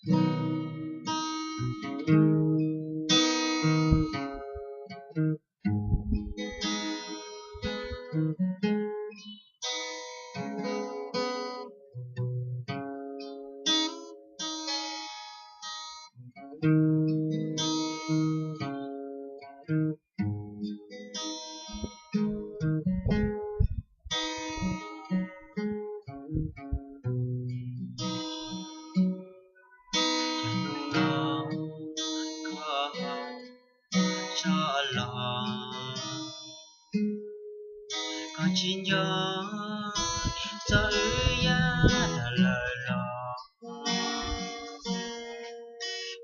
Cas hnub no koj tso los, koj tsis nco txog wb yav tas lawm los?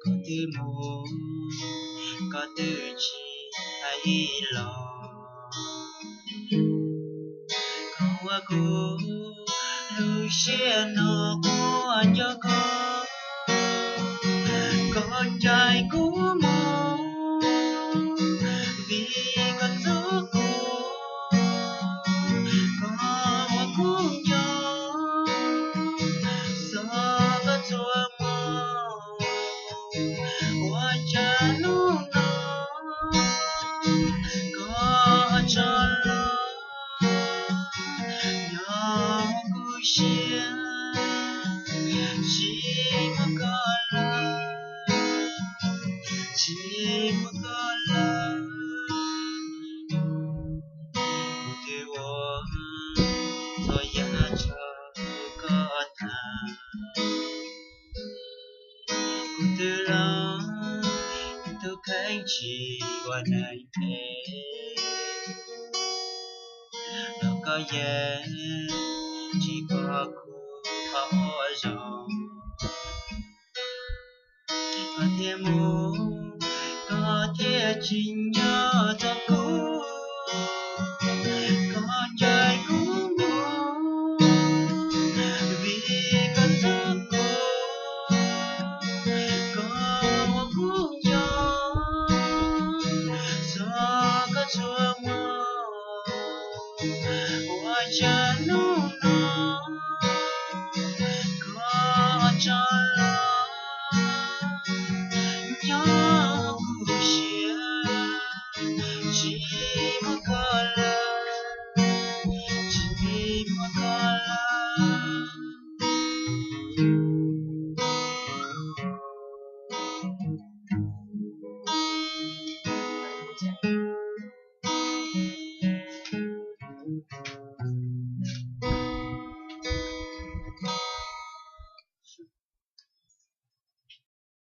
Koj twb mus, koj twb tsis hais los. Koj ua kuv lub siab no quaj nco koj, koj cais kuv mus vim koj ntxub kuv, koj ua kuv nco txog koj txhua hmo. Ua cas hnub no koj tso los nyob kuv siab, tsis muaj koj lawm, tsis muaj koj lawm. Kuv twb ua txhua yam tso koj tag, kuv twb los tus kheej tsis ua neeg phem, los koj yeej tsis pom kuv qhov ua zoo. Koj thiaj mus, koj thiaj tsis nco txog